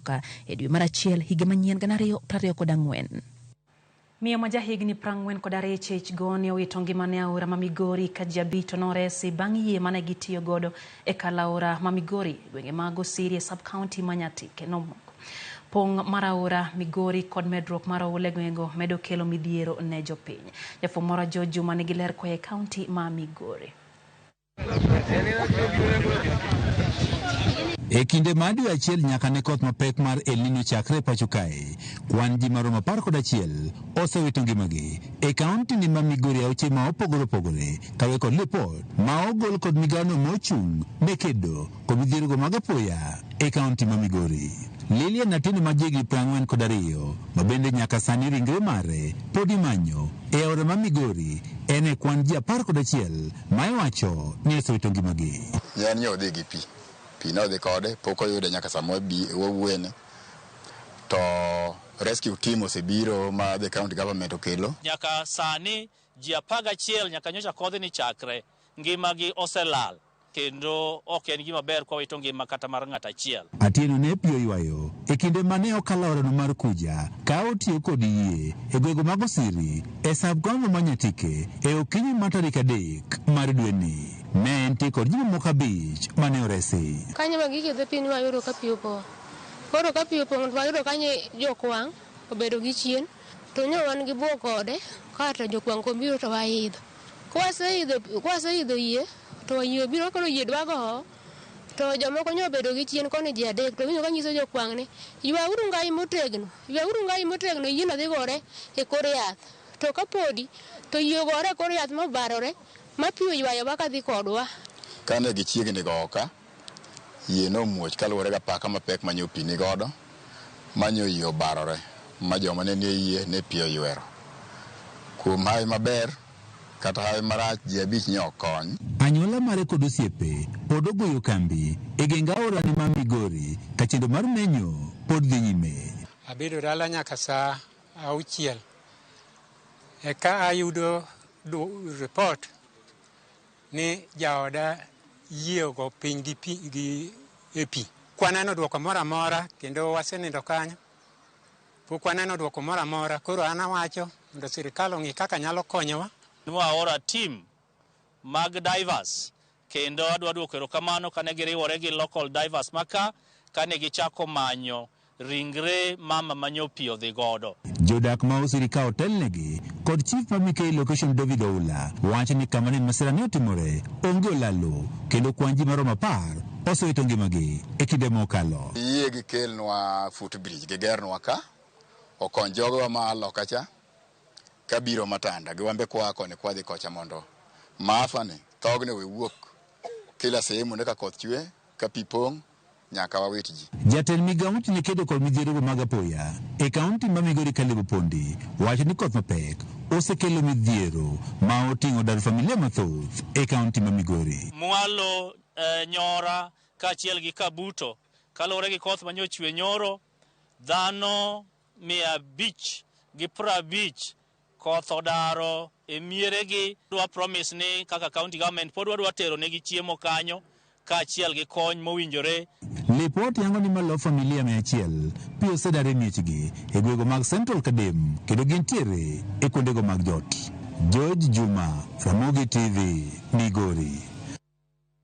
Mashoka e dwe mar achiel higa manyien 2024. Miyo ma jahigni 42 chech goni owito ngimane aora ma Migori ka ji abich to noresi bang' yie mane gitiyo godo e kalo aora ma Migori gwenge mag Osiri e sub-county ma Nyatike nomoko. Pong' mar aora Migori kod medruok mar oula e gwengego medo kelo midhiero ne jopiny. Jafwamb moro George Juma nigi ler koa e kaunti ma Migori. E kinde mar dwe achiel nyaka ne koth mapek mar El Nino chakre e pacho kae, kwan ji maromo 11 osewito ngimagi e kaunti ni ma Migori auchiel ma opogore opogore kaluwore kod lipot ma ogol kod migawono mochung' ne kedo kod midhierogo mag apoya e kaunti ma Migori. Lilian Atieno ma jahigni 42 ma bende nyaka sani ringre mare pod imanyo e aora ma Migori en e kwan ji 11 ma iwacho ni osewito ngimagi. En nyo odhi gi pi. Pi nodhi kode, pok oyude nyaka sama wawuoyeni. To rescue team osebiro ma the county government okelo. Nyaka sani ji 11 nyaka nyocha kodhni chakre, ngimagi oselal kendo ok en gima ber kwa wito ngima kata mar ng'at achiel. Atieno ne pi oywayo e kinde mane okalo aorano mar Kuja ka otiyo kod yie e gwego mag Osiri e sub-county ma Nyatike e okinyi mar tarik 3 mar dweni. Ne entie kod ji mamoko 5 mane oresi. Kanyo ma giketho piny wayudo ka pi opong'. Koro ka pi opong' to wayudo kanyo jokwang' obedo gi chien to nyo wan gi buok kode kato jokwang' kobiro to waidho. Kwaseidho yie to yie biro koro yie dwa gowo to jomoko nyo obedo gi chien koni ji 3 to winjo ka nyiso jokwang' ni ywauru ngai motegno, ywauru ngai motegno yie no dhi gore e kor yath. To kapodi to yie ogore e kor yath mobarore ma pi oywayowa kadhi kodwa. Kane gichiegni gowo ka, yie nomuoch kaluwore gi apaka mapek manyo pi ni godo, manyo yie obarore ma joma ne nie yie ne pi oywero. Kuom hawi maber kata hawi marach ji 5 ne okony. Anyuola mare kod osiepe pod ogoyo kambi e geng aora ni ma Migori ka chenro mar menyo pod dhi nyime. Abedo dala nyaka saa 6 eka ayudo report ni jaoda yie ogo piny gi pi, gi e pi. Kwaneno duoko moro amora kendo wasenindo kanyo. Pok waneno duoko moro amora, koro an awacho mondo sirikal ong'i kaka nyalo konyowa. Nwaora team mag divers kendo adwa duoko erokamano kane giriwore gi local divers maka kane gichako manyo ringre mama manyo pi odhi godo. Jodak ma Osiri ka otelnegi kod chief ma Mikei location David Oula wacho ni kama ne masira ne otimore onge olalo kendo kwan ji maromo 10 osewito ngimagi e kinde mokalo. Yie gikelnwa footbridge gigernwa ka okony jogowa ma loka cha kabiro Matanda gi wambe kwa koni kwadhi kocha mondo maafa ni thogne we wuok kila sehemu ne ka koth chwe ka pi pong' nyaka wawit ji. Jatend migawo mochung' ne kedo kod midhierogo mag apoya e kaunti ma Migori Caleb Opondi wacho ni koth mapek osekelo midhiero ma oting'o daro familia mathoth e kaunti ma Migori. Mwalo Nyora kaachiel gi Kabuto kaluwore gi koth manyochwe nyoro dhano 550 koth odaro e mieregi. Dwa promise ni kaka county government pod wadwa tero negi chiemo kanyo kaachiel gi kony mowinjore. Lipot yango ni malo familia 100 pi osedar e miechgi e gwego mag Central Kadem kendo gintiere e kuondego mag jot. George Juma, Ramogi TV, Migori.